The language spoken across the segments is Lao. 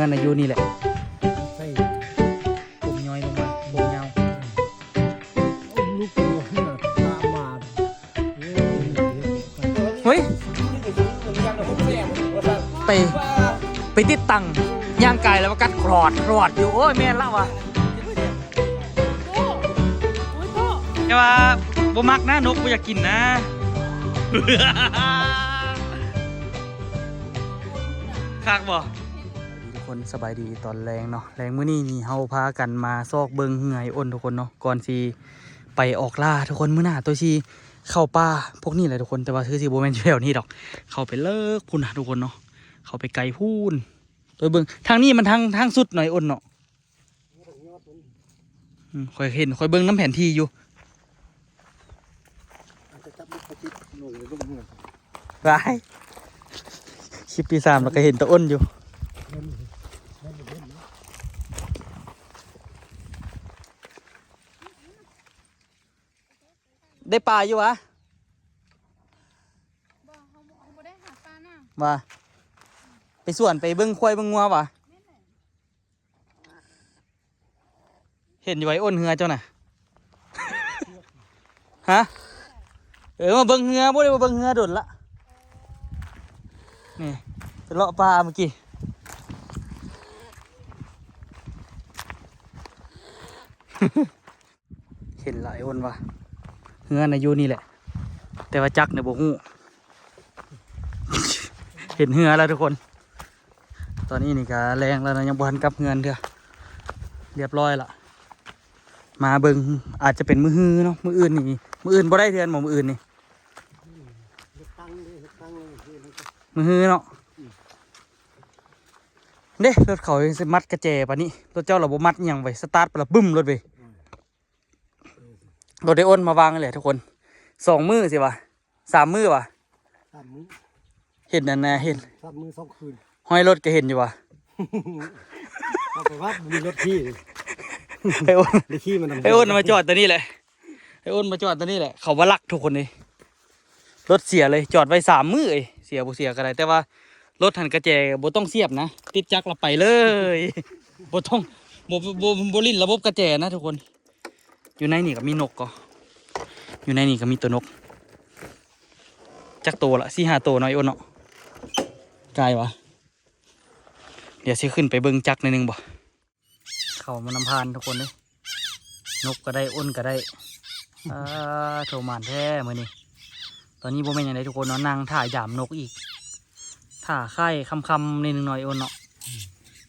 ນັ້ນນະ ຢູ່ນີ້ແຫຼະ ໃສ່ຜົມຍ້ອຍລົງມາ ຜົມຍາວ ລູກໂຕເຮືອຕາມມາ ເຮີ້ຍ ໄປ ໄປຕິດຕັ້ງ ຍ່າງກາຍແລ້ວວ່າກັດກຣອດກຣອດຢູ່ ໂອ້ຍ ແມ່ນລະວ່າ ແຕ່ວ່າບໍ່ມັກນະ ນົກບໍ່ຢາກກິນນະ ຄັກບໍ່? ທຸກຄົນ ສະບາຍດີຕອນແລງເນາະ ແລງມື້ນີ້ນີ້ເຮົາພາກັນມາຊອກເບິ່ງເຮືອອ້າຍອົນທຸກຄົນເນາະ ກ່ອນຊິໄປອອກລ່າທຸກຄົນ ມື້ໜ້າໂຕຊິເຂົ້າປ່າພວກນີ້ແຫຼະທຸກຄົນ ແຕ່ວ່າຄືຊິບໍ່ແມ່ນຢູ່ແຖວນີ້ດອກ ເຂົ້າໄປເລິກພຸ້ນນະທຸກຄົນເນາະ ເຂົ້າໄປໄກພຸ້ນ ໂຕເບິ່ງ ທາງນີ້ມັນທາງ ທາງສຸດນ້ອຍອົນເນາະ. ອືມ ຂ້ອຍເຫັນ ຂ້ອຍເບິ່ງນຳແຜນທີ່ຢູ່ ອາດຈະຈັບໄປຕິດລົງໃນລຸ່ມເຮືອ ໄດ້ ຄລິບທີສາມແລ້ວກໍເຫັນຕາອົນຢູ່ ໄດ້ປາຢູ່ຫວາ? ບໍ່ ເຮົາ ເຮົາບໍ່ໄດ້ຫາປານະ ຫວາ? ໄປສວນ ໄປເບິ່ງຄວາຍເບິ່ງງົວຫວາ? ແມ່ນແຫຼະ. ເຫັນຢູ່ໄອ້ອົນເຮືອເຈົ້ານະ ຮະ? ເອີ ມາເບິ່ງເຮືອ ບໍ່ໄດ້ມາເບິ່ງເຮືອດົນລະ ນີ້ ໄປເລາະປ່າມື້ກີ້ ເຫັນລະໄອ້ອົນວ່າ ເຮືອນະຢູ່ນີ້ແຫຼະ ແຕ່ວ່າຈັກນະບໍ່ຮູ້ ເຫັນເຮືອແລ້ວທຸກຄົນ ຕອນນີ້ນີ້ກະແລງແລ້ວນະ ຍັງບໍ່ທັນກັບເຮືອນເທື່ອ ລຽບຮ້ອຍລະ ມາເບິ່ງ ອາດຈະເປັນມື້ຮືເນາະ ມື້ອື່ນນີ້ ມື້ອື່ນບໍ່ໄດ້ເທື່ອບໍ່ ມື້ອື່ນນີ້ ມື້ຮືເນາະ ເດ້ ລົດເຂົາຊິມັດກະແຈປານນີ້ ລົດເຈົ້າລະບໍ່ມັດອີ່ຫຍັງໄວ້ ສະຕາດປະລະບຶ້ມໂລດເວີຍ. ລົດໄອ້ອົນມາວາງນີ້ແຫຼະທຸກຄົນ ສອງມື້ຊິຫວາ ສາມມື້ຫວາ ສາມມື້ ເຫັນອັນນະ ເຫັນ ສາມມື້ສອງຄືນ ຫ້ອຍລົດກໍເຫັນຢູ່ຫວາ ເອົາໄປວັດ ມີລົດຂີ່ ໄອ້ອົນ ໄດ້ຂີ່ມັນນຳ ໄອ້ອົນມາຈອດຕານີ້ແຫຼະ ໄອ້ອົນມາຈອດຕານີ້ແຫຼະ ເຂົາວ່າລັກທຸກຄົນເດ ລົດເສຍເລີຍ ຈອດໄວ້ສາມມື້ເອີຍ ເສຍບໍ່ເສຍກໍໄດ້ ແຕ່ວ່າລົດຫັ້ນກະແຈບໍ່ຕ້ອງສຽບນະ ຕິດຈັກລະໄປເລີຍ ບໍ່ຕ້ອງ ບໍ່ ບໍ່ ບໍ່ຫຼິ້ນລະບົບກະແຈນະທຸກຄົນ. ຢູ່ໃນນີ້ກໍມີນົກກໍ ຢູ່ໃນນີ້ກໍມີໂຕນົກ ຈັກໂຕລະ ສີ່ຫ້າໂຕເນາະ ໄອ້ອົນເນາະ ກາຍຫວາ ດຽວຊິຂຶ້ນໄປເບິ່ງຈັກໜ້ອຍໜຶ່ງບໍ່ ເຂົ້າມານຳພານທຸກຄົນເດ້ ນົກກໍໄດ້ ອົນກໍໄດ້ ອາ ໂທ ໝານແທ້ມື້ນີ້ ຕອນນີ້ບໍ່ແມ່ນຫຍັງໃດທຸກຄົນເນາະ ນັ່ງຖ້າຢາມນົກອີກ ຖ້າຄ້າຍຄ່ຳໆ ໜ້ອຍໜຶ່ງເນາະ ໄອ້ອົນເນາະ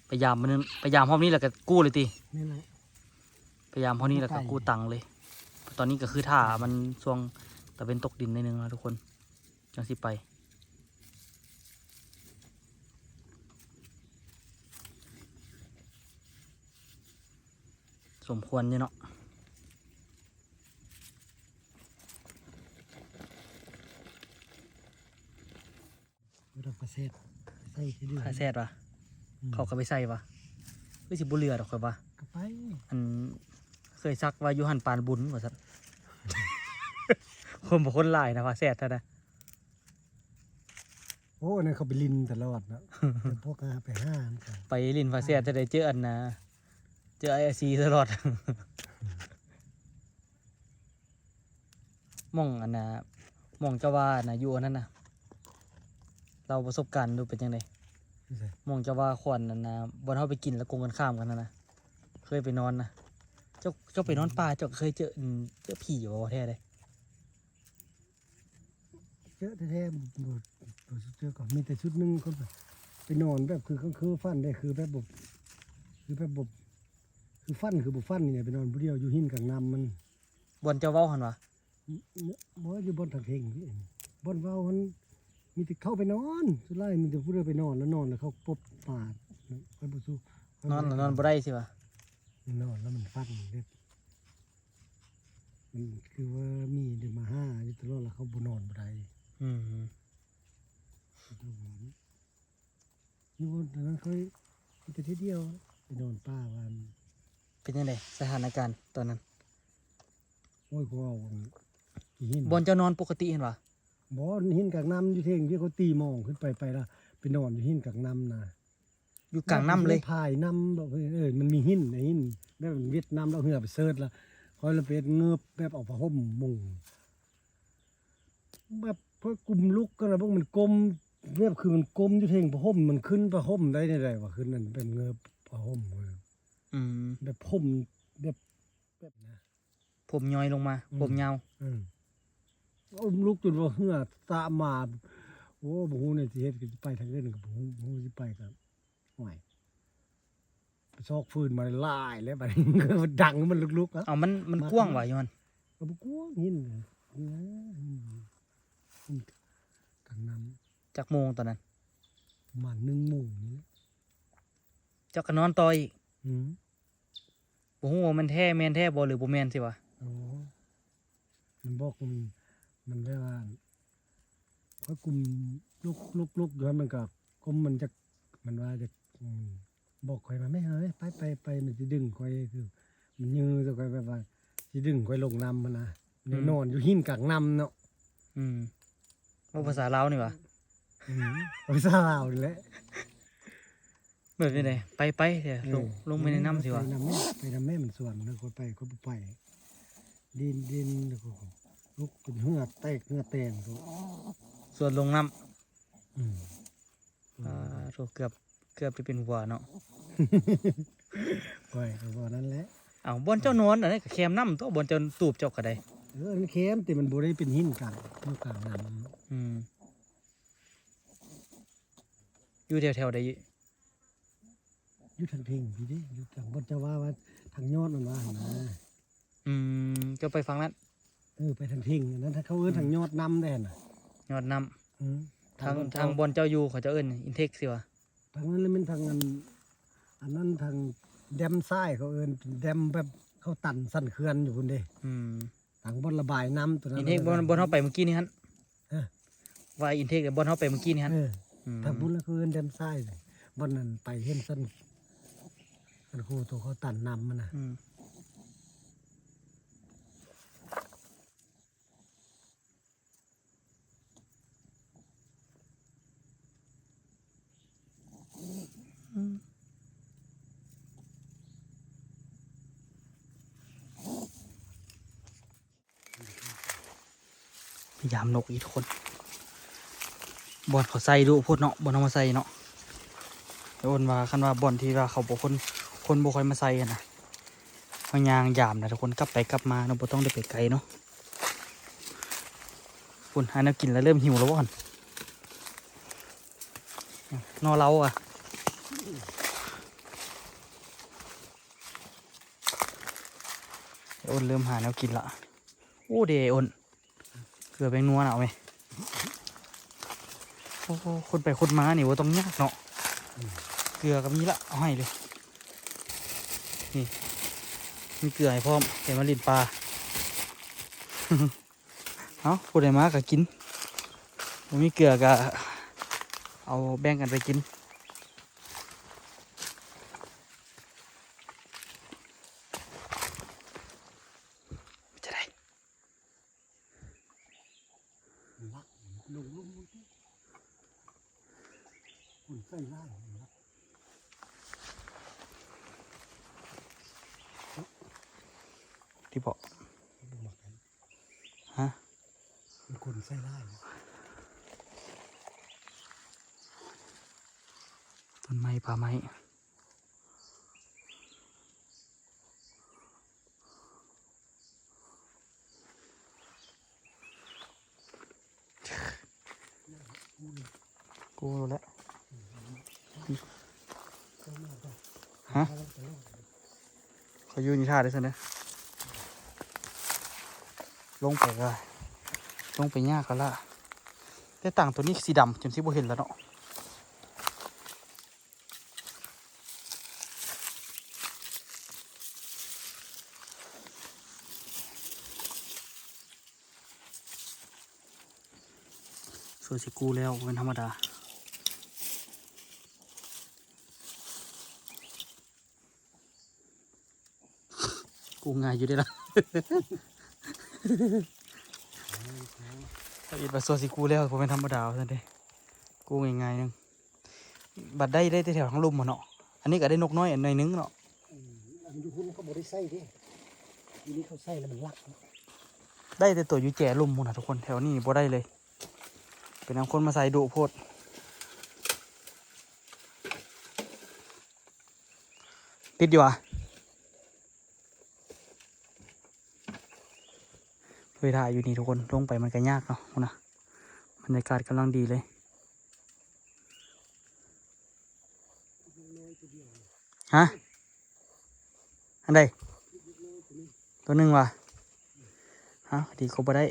ໄປຢາມມື້ ໄປຢາມຮອບນີ້ແລ້ວກໍກູ້ເລີຍຕິ ແມ່ນແຫຼະ ໄປຢາມຮອບນີ້ແລ້ວກໍກູ້ຕັງເລີຍ ຕອນນີ້ກໍຄືຖ້າມັນຊ່ວງຕາເວັນຕົກດິນໜ້ອຍໜຶ່ງເນາະທຸກຄົນ ຈັ່ງຊິໄປ ສົມຄວນຢູ່ເນາະ ບໍ່ຕ້ອງປາແຊດ ໃສ່ທີ່ເດືອ ປາແຊດຫວາ ອືມ ເຂົາກໍໄປໃສ່ຫວາ ຄືຊິບໍ່ເຫຼືອດອກຂ້ອຍວ່າ ກໍໄປ ອັນ ເຄີຍສັກວ່າຢູ່ຫັ້ນປານບຸນວ່າຊັ້ນ ຄົນບໍ່ຄົນຫຼາຍນະ ປາແຊດຫັ້ນນະ. ໂອ້ ອັນນັ້ນເຂົາໄປຫຼິ້ນຕະຫຼອດເນາະ ແຕ່ພວກເຮົາໄປຫານກັນ ໄປຫຼິ້ນປາແຊດ ຈະໄດ້ເຈີອັນນາ ເຈີໄອ້ອາຊີຕະຫຼອດ ໝ່ອງອັນນາ ໝ່ອງເຈົ້າວ່າອັນນາ ຢູ່ອັນນັ້ນນະ ເລົ່າປະສົບການດູເປັນຈັ່ງໃດ ຢູ່ໃສ? ໝ່ອງເຈົ້າວ່າຂວັນອັນນາ ບ່ອນເຮົາໄປກິນແລ້ວກົງກັນຂ້າມກັນຫັ້ນນະ ເຄີຍໄປນອນນະ ເຈົ້າ ເຈົ້າໄປນອນປ່າ ເຈົ້າເຄີຍເຈີ ເຈີຜີບໍ່ ແທ້ເດ້? ເຈີແທ້ໆ ບໍ່ ບໍ່ເຈີກໍມີແຕ່ຊຸດໜຶ່ງ ເຂົາໄປນອນແບບຄືກາງຄືຝັນໄດ້ ຄືແບບບໍ່ ຄືແບບບໍ່ ຄືຝັນ ຄືບໍ່ຝັນນີ້ແຫຼະ ໄປນອນຜູ້ດຽວຢູ່ຫີນກາງນ້ຳມັນ ບ່ອນເຈົ້າເວົ້າຫັ້ນຫວາ? ບໍ່ ຢູ່ບ່ອນທາງເທິງ ບ່ອນເວົ້າຫັ້ນ ມີແຕ່ເຂົາໄປນອນ ສ່ວນຫຼາຍມີແຕ່ຜູ້ດຽວໄປນອນ ແລ້ວນອນແລ້ວເຂົາປົບປາ ຂ້ອຍບໍ່ສູ້ ນອນແລ້ວນອນບໍ່ໄດ້ຊິຫວາ? ນອນແລ້ວມັນຝັນເດ້ ມັນຄືວ່າມີເດມາຫາຢູ່ຕະຫຼອດ ແລ້ວເຂົາບໍ່ນອນບໍ່ໄດ້ ອືມ ຢູ່ຕອນນັ້ນຂ້ອຍໄປແຕ່ເທື່ອດຽວ ໄປນອນປ່າວ່າ ເປັນຈັ່ງໃດສະຖານະການຕອນນັ້ນ? ໂອ້ຍ ເຂົາເວົ້າ ທີ່ຫີນ ບ່ອນເຈົ້ານອນປົກກະຕິຫັ້ນຫວາ? ບໍ່ ຫີນກາງນ້ຳຢູ່ເທິງ ທີ່ເຂົາຕີມອງຂຶ້ນໄປ ໄປລະໄປນອນຢູ່ຫີນກາງນ້ຳນະ. ຢູ່ກາງນ້ຳເລີຍ ພາຍນ້ຳແບບ ເອີ ມັນມີຫີນ ຫີນແບບມັນຫວຽດນ້ຳ ແລ້ວເຮືອໄປເສີດລະ ຂ້ອຍລະໄປເຮັດເງີບແບບເອົາຜ້າຫົ່ມມຸງ ແບບເພື່ອກຸມລຸກກັນນະ ພວກມັນກົ້ມ ແບບຄືມັນກົ້ມຢູ່ເທິງຜ້າຫົ່ມ ມັນຂຶ້ນຜ້າຫົ່ມໄດ້ແນວໃດວະ ຄືນັ້ນແບບເງີບຜ້າຫົ່ມ ອືມ ແບບຜົມ ແບບ ແບບນະ ຜົມຍ້ອຍລົງມາ ອືມ ຜົມຍາວ ອືມ ອຸ້ມລຸກຈົນວ່າເຮືອສະມາ ໂອ້ ບໍ່ຮູ້ແນວຊິເຮັດ ຊິໄປທາງອື່ນກໍບໍ່ຮູ້ ບໍ່ຮູ້ຊິໄປກໍ ໂອ້ຍ ໄປຊອກຟືນມາຫຼາຍແລ້ວ ບັດນີ້ດັງມັນລຸກໆ ເອົາ ເອົາ ມັນ ມັນກວ້າງຫວາຢູ່ຫັ້ນ? ກໍບໍ່ກວ້າງ ຫີນ ຫີນກາງນ້ຳ ຈັກໂມງຕອນນັ້ນ? ປະມານໜຶ່ງໂມງນີ້ແຫຼະ ເຈົ້າກໍນອນຕໍ່ອີກ? ອືມ ບໍ່ຮູ້ວ່າມັນແທ້ ແມ່ນແທ້ບໍ່ ຫຼືບໍ່ແມ່ນຊີ້ຫວາ? ອໍ ມັນບອກ ມັນ ມັນແບບວ່າ ຂ້ອຍກຸມລຸກ ລຸກ ລຸກຢູ່ຫັ້ນ ມັນກໍກົ້ມ ມັນຈະ ມັນວ່າຈະ ອືມ ບອກຂ້ອຍວ່າ ແມ່ເອີຍ ໄປ ໄປ ໄປ ມັນຊິດຶງຂ້ອຍ ຄືມັນຢື້ໂຕຂ້ອຍ ແບບວ່າຊິດຶງຂ້ອຍລົງນ້ຳຫັ້ນນະ ອືມ ນອນຢູ່ຫີນກາງນ້ຳເນາະ ອືມ ເວົ້າພາສາລາວນີ້ຫວາ? ອືມ ພາສາລາວນີ້ແຫຼະ ແບບໃດ? ໄປ ໄປ ເອີ ລົງ ລົງໄປໃນນ້ຳຊິຫວາ? ໄປນຳແມ່ ໄປນຳແມ່ ມັນຊວນ ຂ້ອຍໄປ ຂ້ອຍບໍ່ໄປ ດິນ ດິນ ແລ້ວກໍລຸກເປັນເຫື່ອແຕກເຫື່ອແຕນ ຊວນລົງນ້ຳ ອືມ ອ່າ ໂທ້ ເກືອບ ເກືອບຈະເປັນຫົວເນາະ ຂ້ອຍກໍບໍ່ນັ້ນແຫຼະ ເອົ້າ ບ່ອນເຈົ້ານອນອັນນັ້ນກໍແຄມນ້ຳຕົວະ ບ່ອນເຈົ້າຕູບເຈົ້າກໍໄດ້ ເອີ ມັນແຄມ ແຕ່ມັນບໍ່ໄດ້ເປັນຫີນກາງ ຢູ່ກາງນ້ຳ ອືມ ຢູ່ແຖວໆໃດ? ຢູ່ທາງເທິງພີ້ເດ້ ຢູ່ທາງບ່ອນເຈົ້າວ່າ ວ່າທາງຍອດມັນວ່າຫັ້ນນະ ອືມ ເຈົ້າໄປຝັ່ງນັ້ນ? ເອີ ໄປທາງເທິງ ອັນນັ້ນເຂົາເອີ້ນ ອືມ ທາງຍອດນ້ຳເດ້ຫັ້ນນະ ຍອດນ້ຳ ອືມ ທາງ ທາງບ່ອນເຈົ້າ ທາງບ່ອນເຈົ້າຢູ່ ເຂົາເຈົ້າເອີ້ນອິນເທັກຊິຫວາ? ທາງນັ້ນລະແມ່ນທາງອັນ ອັນນັ້ນທາງແດມຊ້າຍ ເຂົາເອີ້ນແດມແບບເຂົາຕັນສັນເຂື່ອນຢູ່ພຸ້ນເດ້ ອືມ ທາງບ່ອນລະບາຍນ້ຳຕົວນັ້ນ ນີ້ ບ່ອນ ບ່ອນເຮົາໄປມື້ກີ້ນີ້ຫັ້ນ ຮະ ວ່າອິນເທັກ ບ່ອນເຮົາໄປມື້ກີ້ນີ້ຫັ້ນ ເອີ ອືມ ທາງພຸ້ນລະຄືເອີ້ນແດມຊ້າຍ ບ່ອນນັ້ນໄປເຫັນສັນ ສັນຄູໂຕເຂົາຕັນນ້ຳຫັ້ນນະ ອືມ ອືມ ຍາມນົກອີກທຸກຄົນ ບ່ອນເຂົາໃສ່ດຸໂພດເນາະ ບ່ອນເຮົາມາໃສ່ເນາະ ແຕ່ອ້ນວ່າ ຄັນວ່າບ່ອນທີ່ວ່າເຂົາບໍ່ ຄົນ ຄົນບໍ່ຄ່ອຍມາໃສ່ຫັ້ນນະ ເຮົາຍ່າງຍາມນະທຸກຄົນ ກັບໄປກັບມາເນາະ ບໍ່ຕ້ອງໄດ້ໄປໄກເນາະ. ພຸ້ນ ຫາແນວກິນແລ້ວ ເລີ່ມຫິວແລ້ວບໍ່ຫັ້ນ ໜໍ່ເລົາອະ ອ້ນເລີ່ມຫາແນວກິນລະ ໂອ້ ເດ ອ້ນ ເກືອແປ້ງນົວນະ ເອົາແມ ໂອ້ ຄົນໄປຄົນມານີ້ບໍ່ຕ້ອງຍາກເນາະ ເກືອກໍມີລະ ເອົາໃຫ້ເລີຍ ນີ້ ມີເກືອໃຫ້ພ້ອມ ແຕ່ມາຫຼິ້ນປາ ເອົາ ຜູ້ໃດມາກໍກິນ ບໍ່ມີເກືອກໍເອົາແບ່ງກັນໄປກິນ ຈະໄດ້ ລັກ ລົງ ລົງ ລົງ ຄົນໃສ່ຫຼາຍ ລັກ ທີ່ເບາະ ບໍ່ມັກ ຮະ ມີຄົນໃສ່ຫຼາຍ ຕົ້ນໄມ້ ປ່າໄມ້ ກູແຫຼະ ຮະ ເຂົາຢູ່ນີ້ຖ້າໄດ້ຊັ້ນເດີ ລົງໄປກໍ ລົງໄປຍາກແລ້ວລະ ແຕ່ຕ່າງໂຕນີ້ສີດຳຈົນຊິບໍ່ເຫັນແລ້ວເນາະ. ສ່ວນຊິກູ້ແລ້ວ ບໍ່ແມ່ນທຳມະດາ ກູ້ງ່າຍຢູ່ເດ້ລະ ທຳອິດວ່າສ່ວນຊິກູ້ແລ້ວ ບໍ່ແມ່ນທຳມະດາວ່າຊັ້ນເດ້ ກູ້ງ່າຍໆໜຶ່ງ. ບັດໄດ້ ໄດ້ແຕ່ແຖວທາງລຸ່ມພຸ້ນເນາະ. ອັນນີ້ກໍໄດ້ນົກນ້ອຍອັນໜ້ອຍໜຶ່ງເນາະ. ອືມ ອັນຢູ່ພຸ້ນເຂົາບໍ່ໄດ້ໃສ່ເດ້ ຢູ່ນີ້ເຂົາໃສ່ແລ້ວມັນລັກເນາະ. ໄດ້ແຕ່ຕົວຢູ່ແຈລຸ່ມພຸ້ນນະທຸກຄົນ ແຖວນີ້ບໍ່ໄດ້ເລີຍ ເປັນນຳຄົນມາໃສ່ດຸໂພດ. ຕິດຢູ່ຫວາ? ເວລາຢູ່ນີ້ທຸກຄົນ ລົງໄປມັນກໍຍາກເນາະ ພຸ້ນນະ ບັນຍາກາດກຳລັງດີເລີຍ. ຮະ? ອັນໃດ? ຕົວໜຶ່ງຫວາ? ຮະ? ດີກໍບໍ່ໄດ້.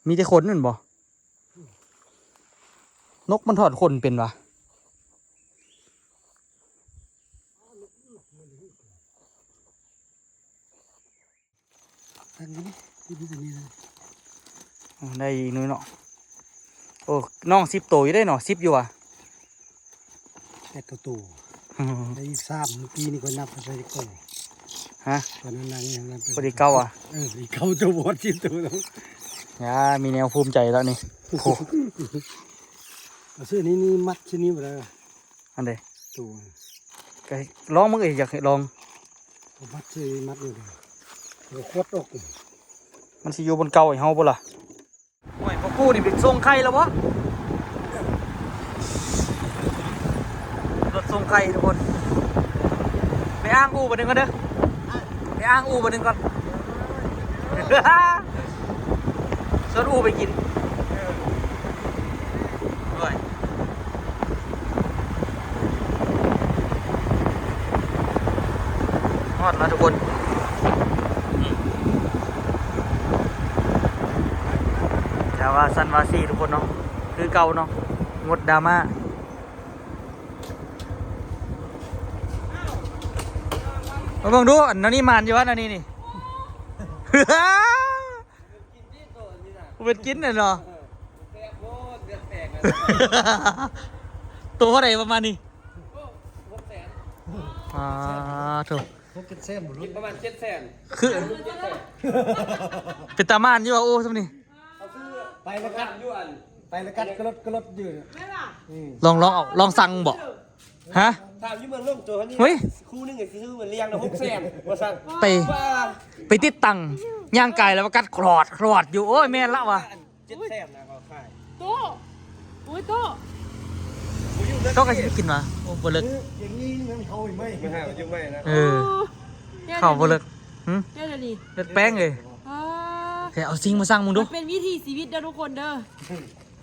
ມີແຕ່ຂົນນັ້ນບໍ່? ນົກມັນຖອນຂົນເປັນຫວາ? ຕັ້ງຢູ່ນີ້ ຢູ່ນີ້ນະ. ໂອ້ ໄດ້ອີກໜ້ອຍເນາະ. ໂອ້ ນ້ອງສິບໂຕຢູ່ເດ້ເນາະ ສິບຢູ່ຫວາ? ແປດ ເກົ້າໂຕ ໄດ້ອີກສາມ. ມື້ກີ້ນີ້ຂ້ອຍນັບໄປຈັກໂຕ? ຮະ? ຕອນນັ້ນນະ ພໍດີເກົ້າຫວາ? ເອີ ພໍດີເກົ້າໂຕ ບໍ່ຮອດສິບໂຕ. ຢ່າ ມີແນວພູມໃຈແລ້ວນີ້. ໂອ້ ເອົາເສື້ອນີ້ ນີ້ມັດເສື້ອນີ້ບໍ່ໄດ້ຫວາ? ອັນໃດ? ໂຕ ກໍລອງເບິ່ງເອີຍ ຢາກໃຫ້ລອງ. ເອົາມັດໃສ່ມັດນີ້ເດີ ແລ້ວກໍຂວດອອກ. ມັນຊິຢູ່ບ່ອນເກົ່າໃຫ້ເຮົາບໍ່ລະ? ໂອ້ຍ ພໍ່ຄູນີ້ໄປສົ່ງໄຂ່ແລ້ວບໍ່? ລົດສົ່ງໄຂ່ທຸກຄົນ. ໄປອ່າງອູ່ບັດໜຶ່ງກ່ອນເດີ ໄປອ່າງອູ່ບັດໜຶ່ງກ່ອນ. ຊວນອູ່ໄປກິນ. ໂອ້ຍ ຮອດແລ້ວທຸກຄົນ. ອືມ ຢ່າວ່າຊັ້ນວ່າຊີ້ທຸກຄົນເນາະ ຄືເກົ່າເນາະ ງົດດຣາມາ. ມາເບິ່ງດູ ອັນນີ້ໝານຢູ່ຫວາ ອັນນີ້ນີ້? ເປັນກິນແນ່ເນາະ. ໂຕເທົ່າໃດປະມານນີ້? ອ່າ ໂທ້ ຫົກເຈັດແສນບໍ່ ປະມານເຈັດແສນ ຄື ເຈັດແສນ ເປັນຕາມ່ານຢູ່ວ່າ ໂອ້ ຊ່ຳນີ້. ໄປແລ້ວກັດຢູ່ ອັນ ໄປແລ້ວກັດກະລົດກະລົດຢູ່. ອືມ ລອງ ລອງເອົາ ລອງສັ່ງບໍ່? ຮະ? ຖາມຢູ່ເມືອງຫຼວງໂຕນີ້ ເຮີ້ຍ ຄູ່ໜຶ່ງຊິຊື້ມາລ້ຽງນະ ຫົກແສນວ່າຊັ້ນ. ໄປ ໄປຕິດຕັ້ງ ຍ່າງກາຍແລ້ວວ່າກັດຄລອດຄລອດຢູ່. ໂອ້ຍ ແມ່ນລະວ່າ ເຈັດແສນນະເຂົາຂາຍ. ໂຕ ໂອ້ຍ ໂຕ ເຈົ້າກໍຊິໄປກິນຫວາ? ໂອ້ ບໍ່ເລິກ ຢ່າງນີ້ມັນເຂົ້າໃໝ່ ມັນຫາຢູ່ໃໝ່ນະ. ເອີ ເອີ ເຂົ້າບໍ່ເລິກ. ຫຶ? ເຈົ້າດຽວນີ້ ເລືອດແປ້ງເລີຍ. ອ່າ ແທ້ ເອົາຊິງມາສັ່ງເບິ່ງດູ ມັນເປັນວິຖີຊີວິດເດີທຸກຄົນເດີ.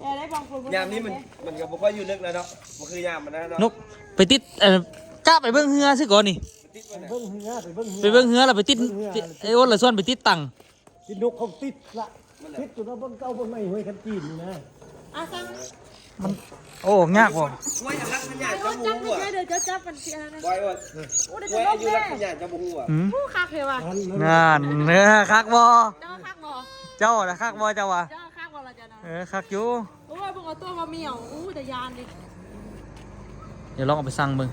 ແຕ່ໄດ້ບາງຄົນ ຍາມນີ້ມັນ ມັນກໍບໍ່ຄ່ອຍຢູ່ເລິກແລ້ວເນາະ ບໍ່ຄືຍາມມັນນະເນາະ. ນົກ ໄປຕິດ ເອີ ກະໄປເບິ່ງເຮືອຊື່ກ່ອນນີ້ ໄປເບິ່ງເຮືອ ໄປເບິ່ງເຮືອ ໄປເບິ່ງເຮືອ ແລ້ວໄປຕິດ ເບິ່ງເຮືອ ໄອ້ອ້ນລະຊວນໄປຕິດຕັງ. ກິນນົກເຂົາຕິດລະ ມັນນະ ຕິດຢູ່ນະ ບ່ອນເກົ່າບ່ອນໃໝ່ ຫ້ວຍຄັນຈີນນີ້ນະ. ອ່າ ສັ່ງ ມັນ ໂອ້ ຍາກບໍ່? ຫ້ວຍ ອັນລັກຂະຫຍາດເຈົ້າບໍ່ຮູ້ຫວາ? ເດີ ເຈົ້າຈັບມັນຊິອັນນັ້ນນະ. ຫ້ວຍ ໂອ້ຍ ຫ້ວຍ ອາຍຸລັກຂະຫຍາດເຈົ້າບໍ່ຮູ້ຫວາ? ຫືມ? ໂອ້ ຄັກແທ້ວ່າ. ນັ້ນ ເອີ ຄັກບໍ່? ເຈົ້າຄັກບໍ່? ເຈົ້ານະຄັກບໍ່ເຈົ້າວ່າ? ເຈົ້າຄັກບໍ່ລະເຈົ້ານະ? ເອີ ຄັກຢູ່. ໂອ້ຍ ເບິ່ງເອົາຕົວມາໝຽວ ໂອ້ ຕາຢ້ານເດ. ດຽວລອງເອົາໄປສັ່ງເບິ່ງ.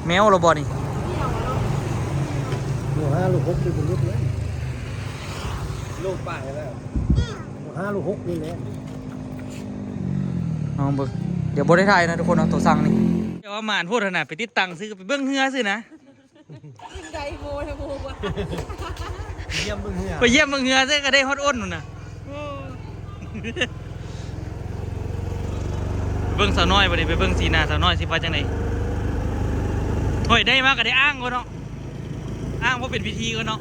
ແມວລະບໍ່ນີ້? ໂລຫ້າໂລຫົກນີ້ບໍ່ຫຼຸດເລີຍ ໂລປາຍແລ້ວ ໂລຫ້າໂລຫົກນີ້ແຫຼະ. ລອງເບິ່ງ ດຽວບໍ່ໄດ້ຖ່າຍນະທຸກຄົນເນາະ ໂຕສັ່ງນີ້. ແຕ່ວ່າໝານໂພດຫັ້ນນະ ໄປຕິດຕັ້ງຊື່ ໄປເບິ່ງເຮືອຊື່ນະ. ໄດ້ໂມ ໄດ້ໂມວ່າ ໄປຢ້ຽມເບິ່ງເຮືອ ໄປຢ້ຽມເບິ່ງເຮືອ ແຕ່ກໍໄດ້ຮອດອ້ນພຸ້ນນະ. ໂອ້ ເບິ່ງສາວນ້ອຍບັດນີ້ ໄປເບິ່ງສີໜ້າສາວນ້ອຍຊິວ່າຈັ່ງໃດ. ໂອ້ຍ ໄດ້ມາກໍໄດ້ອ້າງກ່ອນເນາະ ອ້າງບໍ່ເປັນພິທີກ່ອນເນາະ.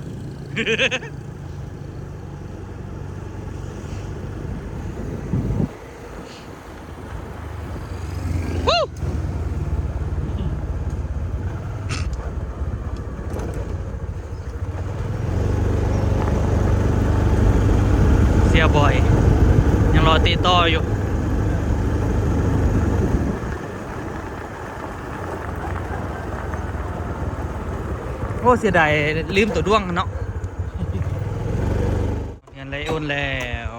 ເສຍບອຍ ຍັງລໍຕິດຕໍ່ຢູ່. ໂອ້ ເສຍດາຍ ລືມຕົວດ້ວງເນາະ. ເຮືອນໄລໂອນແລ້ວ.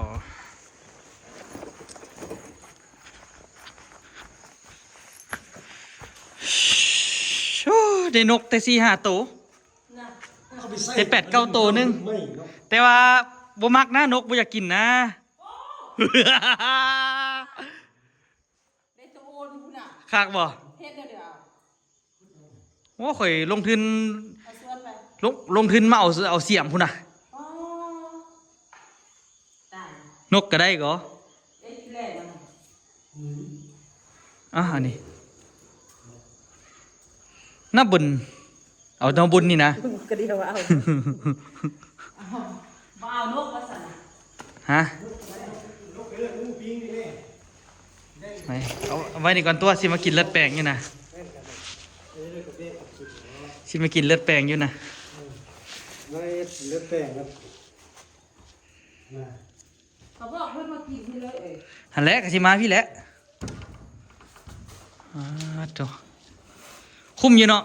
ໂອ້ ໄດ້ນົກແຕ່ສີ່ຫ້າໂຕ ເອົາໄປໃສ່ ໄດ້ແປດເກົ້າໂຕໜຶ່ງ ໄມ້ເນາະ ແຕ່ວ່າບໍ່ມັກນະ ນົກບໍ່ຢາກກິນນະ. ໄດ້ໂຕໂອນພຸ້ນນະ ຄັກບໍ່? ເຮັດແລ້ວເດີ ໂອ້ ຂ້ອຍລົງທຶນ ເອົາສວນໄປ ລົງ ລົງທຶນມາເອົາ ເອົາສຽມພຸ້ນນະ. ອໍ ຕາຍ ນົກກໍໄດ້ກໍ ເອີ ກິນແລ້ວນະ ອືມ ອ່າ ອັນນີ້ ນ້າບຸນ ເອົານ້າບຸນນີ້ນະ ກະດຽວເອົາ ບໍ່ເອົານົກວ່າຊັ້ນນະ ຮະ ໄວ້ ເອົາ ເອົາໄວ້ນີ້ກ່ອນຕົວະ ຊິມາກິນເລືອດແປງຢູ່ນະ ຊິມາກິນເລືອດແປງຢູ່ນະ ມາເຮັດເລືອດແປງນະ ມາ ເຂົາບອກເພິ່ນວ່າກິນພີ້ເລີຍເອີຍ ຫັ້ນແຫຼະ ກໍຊິມາພີ້ແຫຼະ. ອາ ໂທ້ ຄຸ້ມຢູ່ເນາະ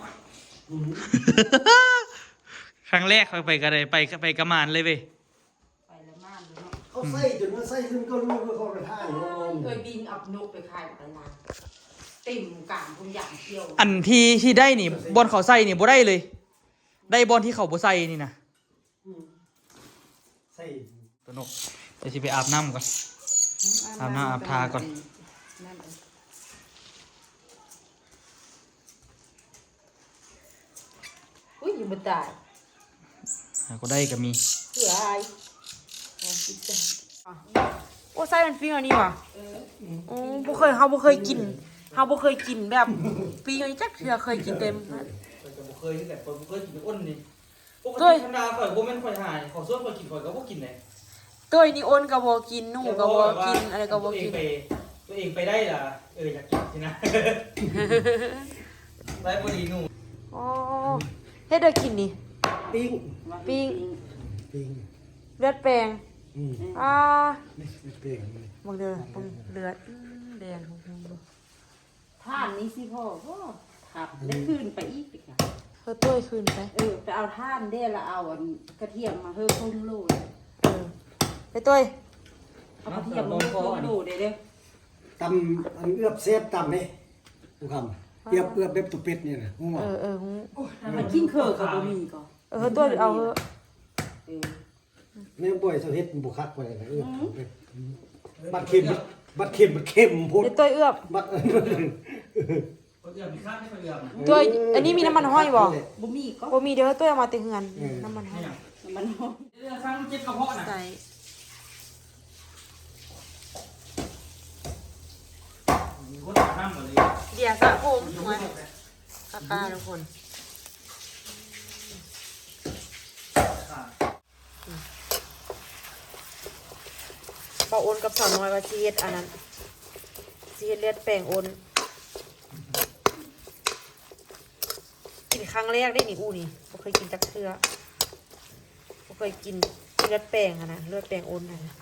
ອືມ ຄັ້ງແລກຂ້ອຍໄປກໍໄດ້ ໄປ ໄປກະໝານເລີຍເວີຍ ໄປລະໝານເລີຍເນາະ ເຂົາໃສ່ຈົນວ່າໃສ່ຂຶ້ນເຂົາຮູ້ວ່າເຂົາໄປຖ່າຍເນາະ ເອີຍ ບິນເອົານົກໄປຂາຍຕະຫຼາດ ເຕັມກາງພຸ້ນ ຢາກທ່ຽວ ອັນທີ່ ທີ່ໄດ້ນີ້ ບ່ອນເຂົາໃສ່ນີ້ບໍ່ໄດ້ເລີຍ ໄດ້ບ່ອນທີ່ເຂົາບໍ່ໃສ່ນີ້ນະ. ອືມ ໃສ່ ຕົວນົກ ດຽວຊິໄປອາບນ້ຳກ່ອນ ອືມ ອາບນ້ຳອາບທ່າກ່ອນ ອຸ້ຍ ຍັງບໍ່ຕາຍ ຫາກໍໄດ້ກໍມີ ເອີຍ ໂອ້ ໃສ່ມັນປີ້ງອັນນີ້ຫວາ ເອີ ໂອ້ ບໍ່ເຄີຍ ເຮົາບໍ່ເຄີຍກິນ ເຮົາບໍ່ເຄີຍກິນແບບປີ້ງອັນນີ້ຈັກເທື່ອ ເຄີຍກິນແຕ່ ຂ້ອຍກໍບໍ່ເຄີຍຄືກັນ ຂ້ອຍບໍ່ເຄີຍກິນອົນນີ້. ປົກກະຕິທຳມະດາຂ້ອຍບໍ່ແມ່ນຂ້ອຍຫາ ເຂົາຊວນຂ້ອຍກິນ ຂ້ອຍກໍບໍ່ກິນເດ້ ໂຕຍນີ້ອົນກໍບໍ່ກິນ ໜູກໍບໍ່ກິນ ແລ້ວກໍແບບວ່າ ອະໄລກໍບໍ່ກິນ ຕົວເອງໄປ ຕົວເອງໄປໄດ້ລະ ເອີ ຢາກກິນຊີ້ນະ ໄດ້ພໍດີໜູ ອໍ ເຮັດໄດ້ກິນນີ້ ປີ້ງ ປີ້ງ ປີ້ງ ເລືອດແປງ ອືມ ອ່າ ນີ້ເລືອດແປງ ເບິ່ງເດີ ເບິ່ງເລືອດ ອືມ ແດງ ທ່ານນີ້ຊິພໍບໍ່? ທັບໄດ້ຄືນໄປອີກຕິກະ ເຮີໂຕ້ຍຄືນໄປ ເອີ ໄປເອົາຖ່ານເດ້ ລະເອົາອັນກະທຽມມາເຮີຄົງໂລດ ເອີ ໄປໂຕ້ຍ ເອົາກະທຽມມາເຮີຄົງໂລດເດ້ ຕຳອັນເອືອບແຊບຕຳເດ້ ຜູ້ຄຳ ເອືອບ ເອືອບແບບຕົວເປັດນີ້ນະ ຮູ້ບໍ່? ເອີ ເອີ ຮູ້ ມັນກິນເຄີກໍບໍ່ມີກໍ ເອີ ເຮີໂຕ້ຍເອົາເຮີ ເອີ ແມ່ນບໍ່ໃຫ້ເຈົ້າເຮັດມັນບໍ່ຄັກປານໃດນະ ເອີ ອືມ ບັດເຄັມ ບັດເຄັມ ບັດເຄັມໂພດ ເຮັດໂຕ້ຍເອື້ອມ ບັດ ໂອ້ຍ ເອື້ອມມີຄັກເດ້ ເອື້ອມ ໂຕ້ຍ ອັນນີ້ມີນ້ຳມັນຫອຍບໍ່? ບໍ່ມີກໍ ບໍ່ມີເດີ ໂຕ້ຍເອົາມາແຕ່ເຮືອນ ເອີ ນ້ຳມັນຫອຍ ນ້ຳມັນຫອຍ ເລື່ອງສ້າງເຈັບກະເພາະນະ ໃສ່ ມີຄົນອາບນ້ຳບໍ່ເລີຍ ເດຍສະຜົມ ໂອ້ຍ ກະກາທຸກຄົນ. ບ່າວໂອນກັບສາວນ້ອຍວ່າຊິເຮັດອັນນັ້ນ ຊິເຮັດເລືອດແປງໂອນ ກິນຄັ້ງແລກເດ້ນີ້ ອູ້ນີ້ ບໍ່ເຄີຍກິນຈັກເທື່ອ ບໍ່ເຄີຍກິນເລືອດແປງຫັ້ນນະ ເລືອດແປງໂອນຫັ້ນນະ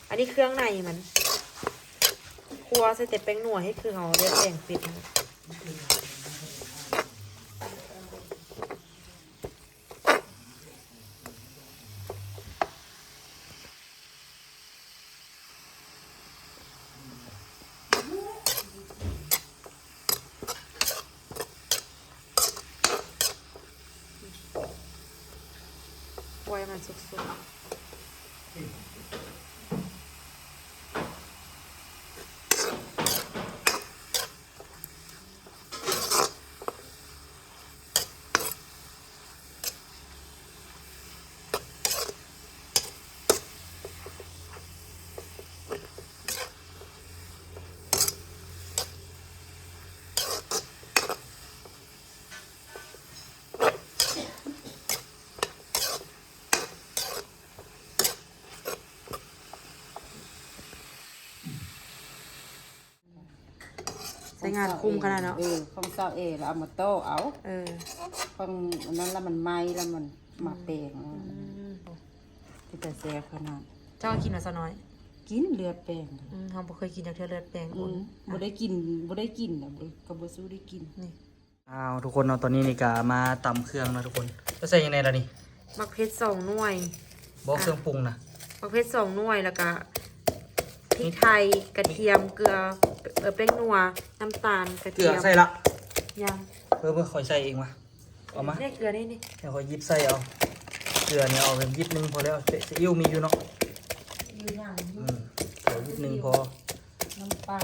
ອັນນີ້ເຄື່ອງໃນມັນ ຂົ້ວໃສ່ແຕ່ແປ້ງນົວ ເຮັດຄືເຮົາເລືອດແປງເປັດຫັ້ນນະ. ປ່ອຍໃຫ້ມັນສຸກໆ. ໃຊ້ງານຄຸ້ມຂະໜາດເນາະ. ເອີ ຂອງສາວເອ ແລ້ວເອົາມາຕໍ່ເອົາ. ເອີ ຂອງອັນນັ້ນລະມັນໄໝ້ ລະມັນມາແປງ. ອືມ ເປັນຕາແຊບຂະໜາດ. ເຈົ້າກິນບໍ່ສາວນ້ອຍ? ກິນເລືອດແປງ. ອືມ ເຮົາບໍ່ເຄີຍກິນຈັກເທື່ອເລືອດແປງ. ອືມ ບໍ່ໄດ້ກິນ ບໍ່ໄດ້ກິນ ກໍບໍ່ສູ້ໄດ້ກິນ. ນີ້ ອ້າວ ທຸກຄົນເນາະ ຕອນນີ້ນີ້ກະມາຕຳເຄື່ອງເນາະທຸກຄົນ. ຈະໃສ່ຫຍັງແດ່ລະນີ້? ໝາກເຜັດສອງໜ່ວຍ. ບໍ່ ເຄື່ອງປຸງນະ? ໝາກເຜັດສອງໜ່ວຍ ແລ້ວກະພິກໄທ ກະທຽມ ເກືອ ເອີ ແປ້ງນົວ ນ້ຳຕານ ກະທຽມ. ເກືອໃສ່ລະ? ຍັງ. ເບິ່ງ ຂ້ອຍໃສ່ເອງມາ ເອົາມາ ນີ້ເກືອນີ້ນີ້ ໃຫ້ຂ້ອຍຫຍິບໃສ່ເອົາ ເກືອນີ້ເອົາແບບຫຍິບໜຶ່ງພໍແລ້ວ ເຊ ຊີອິ້ວມີຢູ່ເນາະ ຢູ່ຫຍັງ ອືມ ຂໍຫຍິບໜຶ່ງພໍ ນ້ຳປາ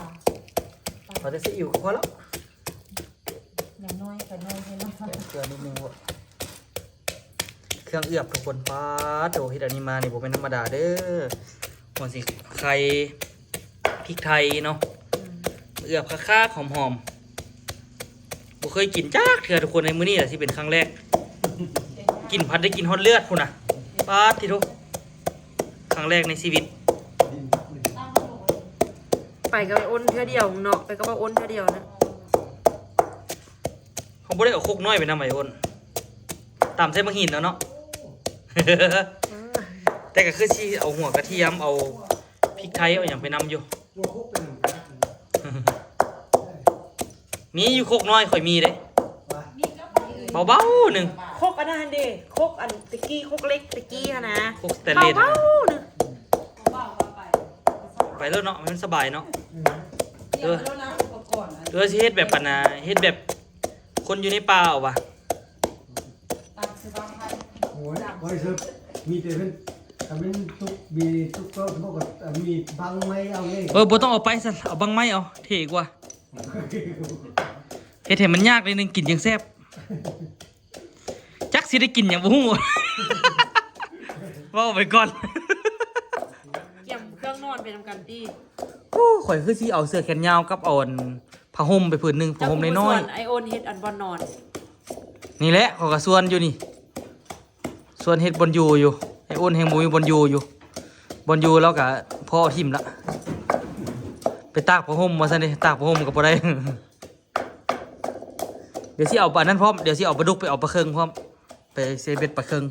ຂໍແຕ່ຊີອິ້ວກໍພໍແລ້ວ ຢ່າງໜ້ອຍກໍໜ້ອຍແທ້ເນາະ ເກືອນິດໜຶ່ງ ເຄື່ອງເອືອບທຸກຄົນ ປາດໂທ້ ເຮັດອັນນີ້ມານີ້ບໍ່ແມ່ນທຳມະດາເດີ້ ຫົວສີໄຄ ພິກໄທເນາະ ອືມ ເອືອບຄັກໆ ຫອມໆ ບໍ່ເຄີຍກິນຈັກເທື່ອທຸກຄົນ ໃນມື້ນີ້ລະຊິເປັນຄັ້ງແລກ ກິນພັດໄດ້ກິນຮອດເລືອດພຸ້ນນະ ປາດຕິໂທ້ ຄັ້ງແລກໃນຊີວິດ ໄປກັບອ້ນເທື່ອດຽວເນາະ ໄປກັບອ້ນເທື່ອດຽວນະ. ເຮົາບໍ່ໄດ້ເອົາຄົກນ້ອຍໄປນຳ ໄອ້ອ້ນ ຕຳໃສ່ໝາກຫີນເອົາເນາະ ແຕ່ກໍຄືຊິເອົາຫົວກະທຽມ ເອົາພິກໄທ ເອົາຫຍັງໄປນຳຢູ່ ຫົວຄົກໄປນຳ ມີຢູ່ຄົກນ້ອຍ ຂ້ອຍມີເດ້ ເບົາໆໜຶ່ງ ຄົກອັນນັ້ນຫັ້ນເດ້ ຄົກອັນຕະກີ້ ຄົກເລັກຕະກີ້ຫັ້ນນະ ຄົກສະແຕນເລດ ເບົາໆໜຶ່ງ ໄປໂລດເນາະ ມັນສະບາຍເນາະ ເອີ ຫຼືວ່າຊິເຮັດແບບອັນນ່າ ເຮັດແບບ ຄົນຢູ່ໃນປ່າເອົາຫວາ ໂອ້ຍ ບໍ່ໄດ້ເຊີບ ມີແຕ່ເພິ່ນ ຖ້າແມ່ນສຸກ ມີສຸກກໍ ບໍ່ກໍ ມີບັ້ງໄມ້ເອົາເອງ ເອີ ບໍ່ຕ້ອງເອົາໄປຊັ້ນ ເອົາບັ້ງໄມ້ເອົາ ເທ່ກວ່າ ເຮັດໃຫ້ມັນຍາກໜ້ອຍໜຶ່ງ ກິນຈັ່ງແຊບ ຈັກຊິໄດ້ກິນຫຍັງບໍ່ຮູ້ ເວົ້າໄປກ່ອນ ກຽມເຄື່ອງນອນໄປນຳກັນຕິ ໂອ້ ຂ້ອຍຄືຊິເອົາເສື້ອແຂນຍາວກັບເອົາອັນ ຜ້າຫົ່ມໄປຜືນໜຶ່ງ ຜ້າຫົ່ມນ້ອຍໆ ເຈົ້າຄືບໍ່ຊວນໄອ້ໂອນເຮັດອັນບ່ອນນອນ ນີ້ແຫຼະ ຂ້ອຍກໍຊວນຢູ່ນີ້ ຊວນເຮັດບ່ອນຢູ່ຢູ່ ໄອ້ໂອນແຮ່ງບໍ່ມີບ່ອນຢູ່ຢູ່ ບ່ອນຢູ່ລາວກໍພໍເອົາຖິ້ມລະ ໄປຕາກຜ້າຫົ່ມວ່າຊັ້ນເດ ຕາກຜ້າຫົ່ມກໍບໍ່ໄດ້ ດຽວຊິເອົາປານັ້ນພ້ອມ ດຽວຊິເອົາປາດຸກໄປເອົາປາເຄິ່ງພ້ອມ ໄປໃສ່ເບັດປາເຄິ່ງ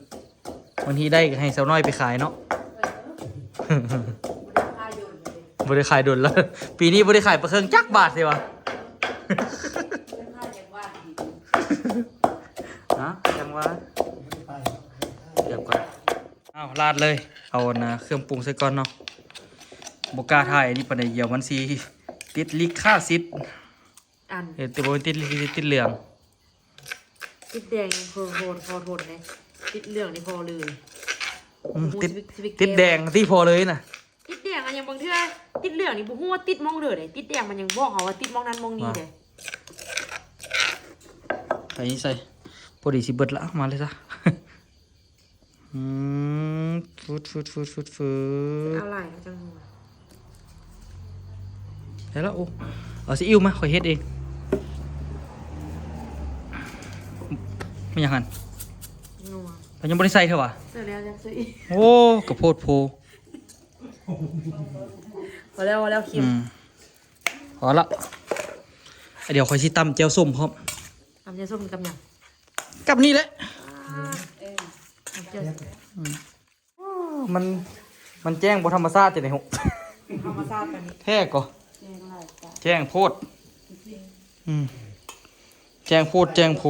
ບາງທີໄດ້ກໍໃຫ້ສາວນ້ອຍໄປຂາຍເນາະ ບໍ່ໄດ້ຂາຍດົນແລ້ວ ປີນີ້ບໍ່ໄດ້ຂາຍປາເຄິ່ງຈັກບາດເລີຍຫວາ ຮະ ຈັ່ງວ່າ ເກືອບກ່ອນ ອ້າວ ລາດເລີຍ ເອົາອັນນ່າ ເຄື່ອງປຸງໃສ່ກ່ອນເນາະ ບໍ່ກ້າຖ່າຍອັນນີ້ປານໃດ ດຽວມັນຊິຕິດລິຂະສິດ ອັນ ເອີ ແຕ່ບໍ່ແມ່ນຕິດ ຕິດເຫຼືອງ ຕິດແດງ ໂຫດ ໂຫດ ໂຫດ ໂຫດເດ້ ຕິດເຫຼືອງນີ້ພໍເລີຍ ອືມ ບໍ່ຮູ້ ຕິດ ຊິໄປ ຊິໄປແກ້ ຕິດແດງຕິພໍເລີຍນະ ຕິດແດງອັນຫຍັງ ບາງເທື່ອຕິດເຫຼືອງນີ້ບໍ່ຮູ້ວ່າຕິດໝ່ອງເດີເດ້ ຕິດແດງມັນຍັງບອກເຮົາວ່າຕິດໝ່ອງນັ້ນໝ່ອງນີ້ເດ້ ໃສ່ ພໍດີຊິເບິດລະ ມາເລີຍຊະ. ອືມ ຟືດໆໆໆ ເອົາຫຼາຍເນາະ ຈັ່ງຫົວ ໄດ້ລະ. ໂອ້ ເອົາຊີອິ້ວມາ ຂ້ອຍເຮັດເອງ. ແມ່ນຫຍັງຫັ້ນ? ນົວ ມັນຍັງບໍ່ໄດ້ໃສ່ເທື່ອຫວາ? ໃສ່ແລ້ວ ຍັງໃສ່ອີກ. ໂອ້ ກະໂພດໂພ. ພໍແລ້ວ ພໍແລ້ວ ເຄັມ. ອືມ ພໍລະ. ດຽວຂ້ອຍຊິຕຳແຈ່ວສົ້ມພ້ອມ. ຕຳແຈ່ວສົ້ມກັບຫຍັງ? ກັບນີ້ແຫຼະ. ອ່າ ເອີ ຕຳແຈ່ວ ອືມ. ໂອ້ ມັນ ມັນແຈ້ງບໍ່ທຳມະຊາດຈັ່ງໃດຫຸ? ທຳມະຊາດປານນີ້ ແທ້ກໍ ແຈ້ງຫຼາຍກວ່າ ແຈ້ງໂພດ. ອືມ ແຈ້ງໂພດ ແຈ້ງໂພ.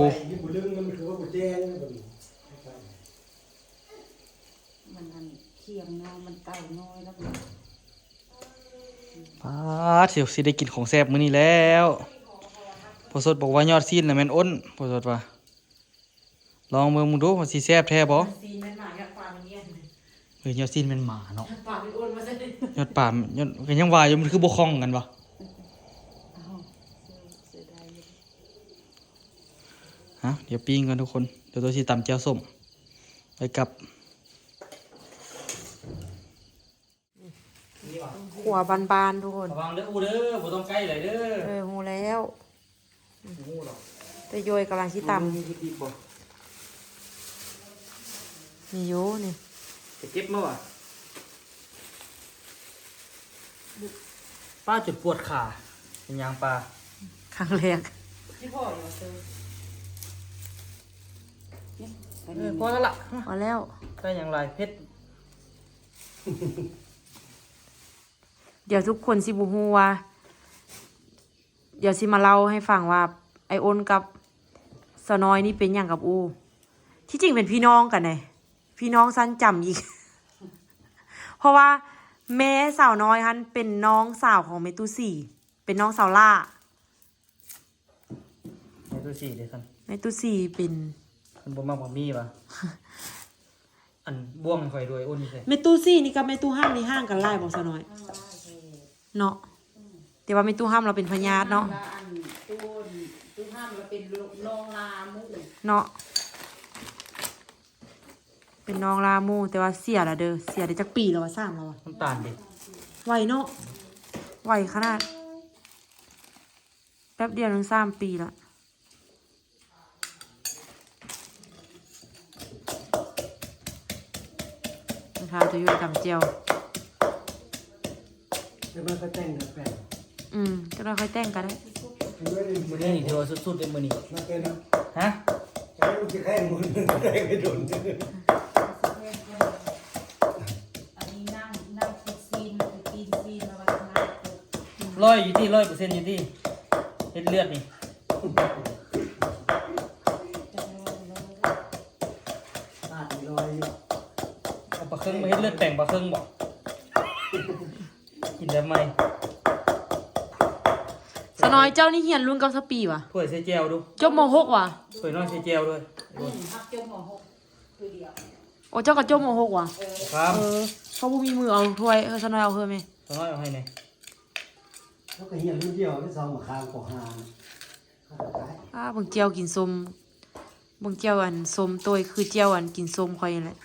ມັນອັນ ຖຽງນາມັນເຕົານ້ອຍແລ້ວ. ປາດ ຊິໄດ້ກິນຂອງແຊບມື້ນີ້ແລ້ວ. ພໍ່ສົດບອກວ່າຍອດຊີ້ນນະແມ່ນອ້ນ ພໍ່ສົດວ່າ. ລອງເບິ່ງ ເບິ່ງດູວ່າຊິແຊບແທ້ບໍ່? ຍອດຊີ້ນແມ່ນໝາ ຍອດປາແມ່ນຫຍັງ? ເອີ ຍອດຊີ້ນແມ່ນໝາເນາະ. ຍອດປາແມ່ນອ້ນວ່າຊັ້ນ. ຍອດປາ ຍອດ ກໍຍັງວ່າຢູ່ ມັນຄືບໍ່ຄ່ອງກັນວະ? ອ້າວ ເສຍ ເສຍດາຍຢູ່. ຮະ ດຽວປີ້ງກ່ອນທຸກຄົນ ດຽວໂຕຊິຕຳແຈ່ວສົ້ມໄປກັບ. ຄົວບ້ານໆ ທຸກຄົນ. ລະວັງເດີອູເດີ ບໍ່ຕ້ອງໃກ້ຫຼາຍເດີ. ເອີ ຮູ້ແລ້ວ. ຮູ້ດອກ. ແຕ່ໂຢຍກຳລັງຊິຕຳ. ມີຢູ່ນີ້. ໄປເກັບມາຫວາ? ປ້າຈົນປວດຂາ ເປັນຫຍັງປ້າ? ຄັ້ງແລກ. ຊິພໍຢູ່ເຊີ. ເອີ ພໍແລ້ວລະ. ພໍແລ້ວ. ໄດ້ຫຍັງຫຼາຍ ເຜັດ. ດຽວທຸກຄົນຊິບໍ່ຮູ້ວ່າ ດຽວຊິມາເລົ່າໃຫ້ຟັງວ່າ ໄອ້ອ້ນກັບສາວນ້ອຍນີ້ເປັນຫຍັງກັບອູ່. ທີ່ຈິງເປັນພີ່ນ້ອງກັນເດ້ ພີ່ນ້ອງຊັ້ນຈຳອີກ. ເພາະວ່າແມ່ສາວນ້ອຍຫັ້ນເປັນນ້ອງສາວຂອງແມ່ຕູ້ສີ ເປັນນ້ອງສາວຫຼ້າ. ເ ຕູ້ຊີເດ້ຊັ້ນ ແມ່ຕູ້ຊີເປັນ ເພິ່ນບໍ່ມັກໝາກໝີ່ຫວາ? ອັນ ບ່ວງໃຫ້ຂ້ອຍດ້ວຍ ໂອ້ ນີ້ໃສ່ ແມ່ຕູ້ຊີນີ້ກັບແມ່ຕູ້ຫ້າມນີ້ຫ່າງກັນຫຼາຍບໍ່ ສາວນ້ອຍ? ເນາະ ແຕ່ວ່າແມ່ຕູ້ຫ້າມລາວເປັນພະຍາດເນາະ ລະອັນຕູ້ ຕູ້ຫ້າມລະເປັນນ້ອງລາໝູ່ເນາະ ເປັນນ້ອງລາໝູ່ ແຕ່ວ່າເສຍລະເດີ ເສຍໄດ້ຈັກປີແລ້ວວະ ສາມແລ້ວວະ ນ້ຳຕານເດ້ ໄວເນາະ ໄວຂະໜາດ ແປັບດຽວໜຶ່ງສາມປີລະ. ທາໂຕໂຍຕຳແຈ່ວ ແລ້ວມັນກໍແຕ່ງກັບແປງ ອືມ ຈັກໜ້ອຍຄ່ອຍແຕ່ງກໍໄດ້ ມື້ນີ້ຖືວ່າສຸດໆເດ້ມື້ນີ້ ມາເປັນນະ ຮະ ແຕ່ມັນຊິແຂງ ມັນແຕ່ງໄດ້ດົນ ອັນນີ້ນັ່ງ ນັ່ງຄິດຊີນ ກິນຊີນ ແລ້ວກໍນັ່ງ ຮ້ອຍຢູ່ຕິ ຮ້ອຍເປີເຊັນຢູ່ຕິ ເຮັດເລືອດນີ້ ເອົາປາເຄິ່ງມາເຮັດເລືອດແປງປາເຄິ່ງບໍ? ກິນແບບໃໝ່. ສາວນ້ອຍ ເຈົ້ານີ້ຮຽນລຸ້ນກັບສະປີຫວາ? ຖ້ວຍໃສ່ແຈ່ວດູ. ຈົບ ມໍຫົກຫວາ? ຖ້ວຍນ້ອຍໃສ່ແຈ່ວດ້ວຍ. ອືມ ຮັບຈົບ ມໍຫົກ ຄືດຽວ. ໂອ້ ເຈົ້າກໍຈົບ ມໍຫົກຫວາ? ເອີ ເຂົາບໍ່ມີມືເອົາຖ້ວຍ. ເອີ ສາວນ້ອຍເອົາເຮີແມ່. ສາວນ້ອຍເອົາໃຫ້ແດ່. ເຂົາກໍຮຽນລຸ້ນດຽວ ໄດ້ສອງມາຄ້າງ ປໍຫ້າ. ອ້າ ເບິ່ງແຈ່ວກິນສົ້ມ ເບິ່ງແຈ່ວອັນສົ້ມໂຕ້ຍ ຄືແຈ່ວອັນກິນສົ້ມຂ້ອຍນີ້ແຫຼະ.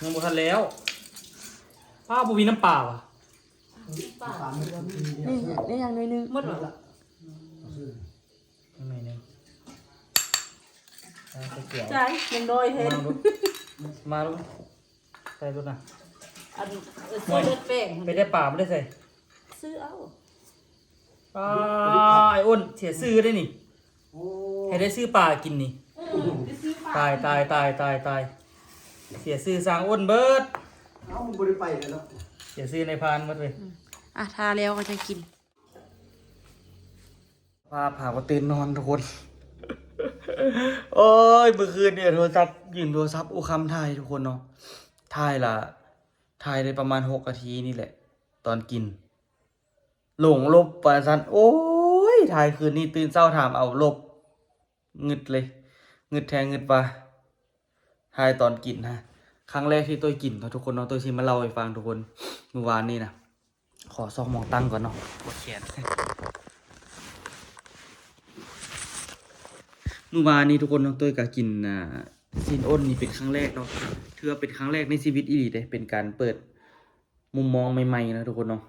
ຍັງບໍ່ທັນແລ້ວ. ປ້າ ບໍ່ມີນ້ຳປາຫວາ? ນີ້ ນີ້ຍັງໜ້ອຍໜຶ່ງ. ໝົດແລ້ວ. ໜ້ອຍໜຶ່ງ. ອ່າ ໃສ່ແຈ່ວ. ໃສ່ ຍັງໜ້ອຍແທ້. ມາລູກ ມາລູກ. ໃສ່ໂລດນະ. ອັນ ເອີ ຊື້ເລືອດແປງ ໄປໄດ້ປາບໍ່ໄດ້ໃສ່ ຊື້ເອົາ. ອ້າ ໄອ້ອ້ນ ເສຍຊື່ເດ້ນີ້. ໂອ້ ໃຫ້ໄດ້ຊື້ປາກິນນີ້. ເອີ ໄປຊື້ປາ. ຕາຍ ຕາຍ ຕາຍ ຕາຍ ຕາຍ ເສຍຊື່ຊ່າງອ້ນເບີດ. ເອົ້າ ມັນບໍ່ໄດ້ໄປແລ້ວເນາະ. ເສຍຊື່ນາຍພານເບີດເວີຍ. ອືມ ອ່ະ ຖ້າແລ້ວກໍຈະກິນ. ພາ ພາກັນຕື່ນນອນທຸກຄົນ. ໂອ້ຍ ມື້ຄືນນີ້ໂທລະສັບ ຢືມໂທລະສັບອູຄຳຖ່າຍທຸກຄົນເນາະ. ຖ່າຍລະ ຖ່າຍໄດ້ປະມານຫົກນາທີນີ້ແຫຼະ ຕອນກິນ ຫຼົງລົບວ່າຊັ້ນ. ໂອ້ຍ ຖ່າຍຄືນນີ້ ຕື່ນເຊົ້າຖາມເອົາລົບ. ງຶດເລີຍ ງຶດແທ້ງຶດວ່າ ຖ່າຍຕອນກິນນະ. ຄັ້ງແລກທີ່ໂຕ້ຍກິນເນາະທຸກຄົນເນາະ. ໂຕ້ຍຊິມາເລົ່າໃຫ້ຟັງທຸກຄົນ. ມື້ວານນີ້ນະ ຂໍຊອກໝ່ອງຕັ້ງກ່ອນເນາະ ປວດແຂນ. ມື້ວານນີ້ທຸກຄົນເນາະ ໂຕ້ຍກະກິນ ອ່າ ຊີ້ນອ້ນນີ້ເປັນຄັ້ງແລກເນາະ. ຖືວ່າເປັນຄັ້ງແລກໃນຊີວິດອີ່ຫຼີເດ້ ເປັນການເປີດມຸມມອງໃໝ່ໆນະທຸກຄົນເນາະ.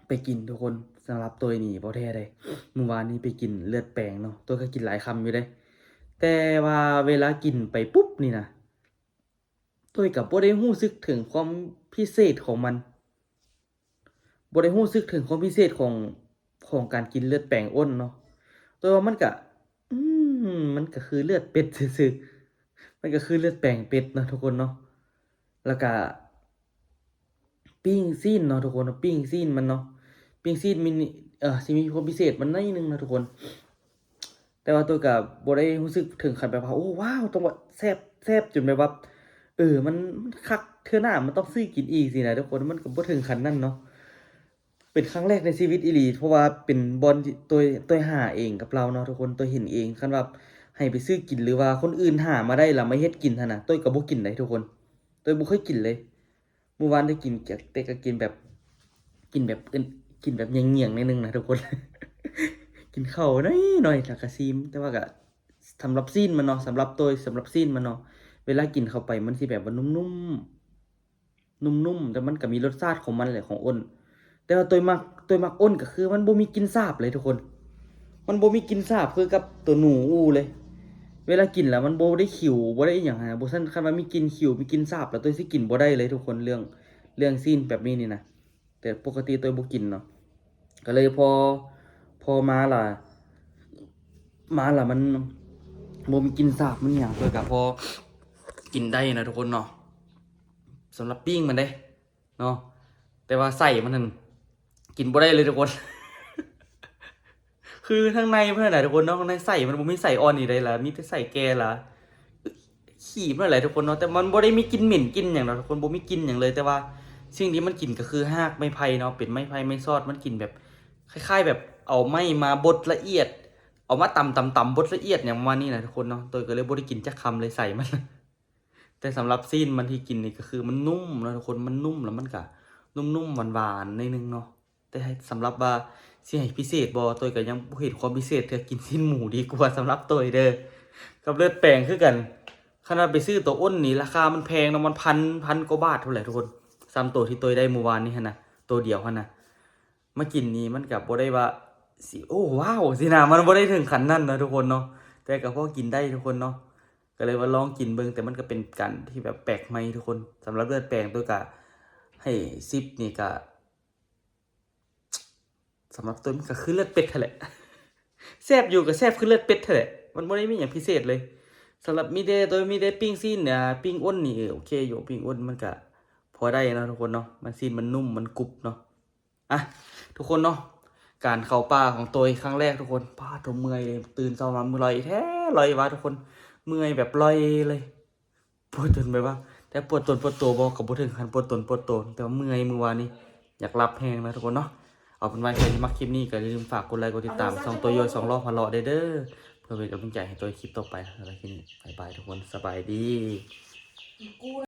ໄປກິນທຸກຄົນ ສຳລັບໂຕ້ຍນີ້ບໍ່ແທ້ເດ້. ມື້ວານນີ້ໄປກິນເລືອດແປງເນາະ ໂຕ້ຍກໍກິນຫຼາຍຄຳຢູ່ເດ້. ແຕ່ວ່າເວລາກິນໄປປຸບນີ້ນະ ໂຕ້ຍກໍບໍ່ໄດ້ຮູ້ສຶກເຖິງຄວາມພິເສດຂອງມັນ ບໍ່ໄດ້ຮູ້ສຶກເຖິງຄວາມພິເສດຂອງ ຂອງການກິນເລືອດແປງອ້ນເນາະ. ໂຕ້ຍວ່າມັນກະ ອືມ ມັນກະຄືເລືອດເປັດຊື່ໆ ມັນກະຄືເລືອດແປງເປັດເນາະທຸກຄົນເນາະ. ແລ້ວກະ ປີ້ງຊີ້ນເນາະທຸກຄົນເນາະ ປີ້ງຊີ້ນມັນເນາະ ປີ້ງຊີ້ນມີ ເອີ ຊິມີຄວາມພິເສດມັນໜ້ອຍໜຶ່ງເນາະທຸກຄົນ. ແຕ່ວ່າໂຕ້ຍກະບໍ່ໄດ້ຮູ້ສຶກເຖິງຂັ້ນແບບວ່າ ໂອ້ ວ້າວ ຕ້ອງວ່າແຊບ ແຊບຈົນແບບວ່າ ເອີ ມັນ ມັນຄັກ ເທື່ອໜ້າມັນຕ້ອງຊື້ກິນອີກຊີ້ນະທຸກຄົນ. ມັນກະບໍ່ເຖິງຂັ້ນນັ້ນເນາະ. ເປັນຄັ້ງແລກໃນຊີວິດອີ່ຫຼີ ເພາະວ່າເປັນບ່ອນທີ່ໂຕ້ຍ ໂຕ້ຍຫາເອງກັບລາວເນາະທຸກຄົນ ໂຕ້ຍເຫັນເອງ. ຄັນວ່າໃຫ້ໄປຊື້ກິນ ຫຼືວ່າຄົນອື່ນຫາມາໄດ້ລະມາເຮັດກິນຫັ້ນນະ ໂຕ້ຍກໍບໍ່ກິນເດ້ທຸກຄົນ. ໂຕ້ຍບໍ່ເຄີຍກິນເລີຍ. ມື້ວານໄດ້ກິນ ແຕ່ກໍກິນແບບ ກິນແບບ ກິນແບບຫຍັງໆໜ້ອຍໜຶ່ງນະທຸກຄົນ. ກິນເຂົ້າໜ້ອຍໆ ແລ້ວກໍຊີມ. ແຕ່ວ່າກໍສຳລັບຊີ້ນມັນເນາະ ສຳລັບໂຕ້ຍ ສຳລັບຊີ້ນມັນເນາະ ເວລາກິນເຂົ້າໄປມັນຊິແບບວ່ານຸ້ມໆ ນຸ້ມໆ ແຕ່ມັນກໍມີລົດຊາດຂອງມັນແຫຼະ ຂອງອ້ນ. ແຕ່ວ່າໂຕ້ຍມັກ ໂຕ້ຍມັກອ້ນກໍຄືມັນບໍ່ມີກິ່ນສາບເລີຍທຸກຄົນ. ມັນບໍ່ມີກິ່ນສາບຄືກັບໂຕໜູອູ່ເລີຍ. ເວລາກິນແລ້ວມັນບໍ່ໄດ້ຂິວ ບໍ່ໄດ້ອີ່ຫຍັງຫັ້ນນະ. ບໍ່ຊັ້ນຄັນວ່າມີກິ່ນຂິວ ມີກິ່ນສາບແລ້ວ ໂຕ້ຍຊິກິນບໍ່ໄດ້ເລີຍທຸກຄົນ ເລື່ອງ ເລື່ອງຊີ້ນແບບນີ້ນີ້ນະ. ແຕ່ປົກກະຕິໂຕ້ຍບໍ່ກິນເນາະ ກໍເລີຍພໍ ພໍມາລະ ມາລະມັນບໍ່ມີກິ່ນສາບມັນຫຍັງ ໂຕ້ຍກໍພໍກິນໄດ້ນະທຸກຄົນເນາະ. ສຳລັບປີ້ງມັນເດ້ເນາະ ແຕ່ວ່າໄສ້ມັນຫັ້ນກິນບໍ່ໄດ້ເລີຍທຸກຄົນ. ຄືທາງໃນເພິ່ນນະທຸກຄົນເນາະ ໃນໄສ້ມັນບໍ່ມີໄສ້ອ່ອນນີ້ໃດລະ ມີແຕ່ໄສ້ແກ່ລະ ຂີ້ມັນແຫຼະທຸກຄົນເນາະ. ແຕ່ມັນບໍ່ໄດ້ມີກິ່ນເໝັນກິ່ນຫຍັງດອກທຸກຄົນ ບໍ່ມີກິ່ນຫຍັງເລີຍ. ແຕ່ວ່າສິ່ງທີ່ມັນກິນກໍຄືຮາກໄມ້ໄຜ່ເນາະ ເປັນໄມ້ໄຜ່ໄມ້ຊອດ ມັນກິນແບບຄ້າຍໆແບບ ເອົາໄມ້ມາບົດລະອຽດ ເອົາມາຕຳໆໆ ບົດລະອຽດຫຍັງປະມານນີ້ນະທຸກຄົນເນາະ. ໂຕຍກໍເລີຍບໍ່ໄດ້ກິນຈັກຄຳເລີຍ ໃສ່ມັນ. ແຕ່ສຳລັບຊີ້ນມັນທີ່ກິນນີ້ກໍຄືມັນນຸ້ມເນາະທຸກຄົນ ມັນນຸ້ມ ແລ້ວມັນກະນຸ້ມໆ ຫວານໆ ໜ້ອຍໜຶ່ງເນາະ. ແຕ່ໃຫ້ ສຳລັບວ່າຊິໃຫ້ພິເສດບໍ່ ໂຕຍກໍຍັງບໍ່ເຫັນຄວາມພິເສດເທື່ອ ກິນຊີ້ນໝູດີກວ່າສຳລັບໂຕຍເດີ. ກັບເລືອດແປງຄືກັນ ຄັນວ່າໄປຊື້ໂຕອົ້ນນີ້ລາຄາມັນແພງເນາະ ມັນພັນ ພັນກວ່າບາດພຸ້ນແຫຼະທຸກຄົນ. ສ່ຳໂຕທີ່ໂຕຍໄດ້ມື້ວານນີ້ຫັ້ນນະ ໂຕດຽວຫັ້ນນະ ມາກິນນີ້ມັນກໍບໍ່ໄດ້ວ່າຊິ ໂອ້ ວ້າວ ຊີ້ນະ ມັນບໍ່ໄດ້ເຖິງຂັ້ນນັ້ນນະທຸກຄົນເນາະ ແຕ່ກໍພໍກິນໄດ້ທຸກຄົນເນາະ. ກໍເລີຍວ່າລອງກິນເບິ່ງ ແຕ່ມັນກໍເປັນການທີ່ແບບແປກໃໝ່ທຸກຄົນ. ສຳລັບເລືອດແປງ ໂຕຍກໍໃຫ້ສິບນີ້ກໍ ສຳລັບໂຕຍມັນກໍຄືເລືອດເປັດຫັ້ນແຫຼະ ແຊບຢູ່ ກໍແຊບຄືເລືອດເປັດຫັ້ນແຫຼະ ມັນບໍ່ໄດ້ມີຫຍັງພິເສດເລີຍ. ສຳລັບມີແຕ່ໂຕຍ ມີແຕ່ປີ້ງຊີ້ນ ອ່າ ປີ້ງອົ້ນນີ້ ເອີ ໂອເຄຢູ່ ປີ້ງອົ້ນມັນກະພໍໄດ້ເນາະທຸກຄົນເນາະ ມັນຊີ້ນມັນນຸ້ມ ມັນກຸບເນາະ. ອ່ະ ທຸກຄົນເນາະ ການເຂົ້າປ່າຂອງໂຕຍຄັ້ງແລກທຸກຄົນ ປາດໂທ້ ເມື່ອຍເລີຍ. ຕື່ນເຊົ້າມາເມື່ອຍ ລອຍແທ້ລອຍວ່າທຸກຄົນ ເມື່ອຍແບບລອຍເລີຍ. ປວດຈົນແບບວ່າ ແຕ່ປວດຕົນປວດໂຕບໍ່ ກໍບໍ່ເຖິງຂັ້ນປວດຕົນປວດໂຕ ແຕ່ວ່າເມື່ອຍມື້ວານນີ້ ຢາກຫຼັບແຮງນະທຸກຄົນເນາະ. ເອົາເປັນວ່າໃຜທີ່ມັກຄລິບນີ້ ກໍຢ່າລືມຝາກກົດໄລກົດຕິດຕາມຊ່ອງໂຕໂຢຍສອງລໍ້ພາເລາະເດີ ເດີ ເພື່ອເປັນກຳລັງໃຈໃຫ້ໂຕຍຄລິບຕໍ່ໄປ. ສຳລັບຄລິບນີ້ ບາຍບາຍທຸກຄົນ ສະບາຍດີ.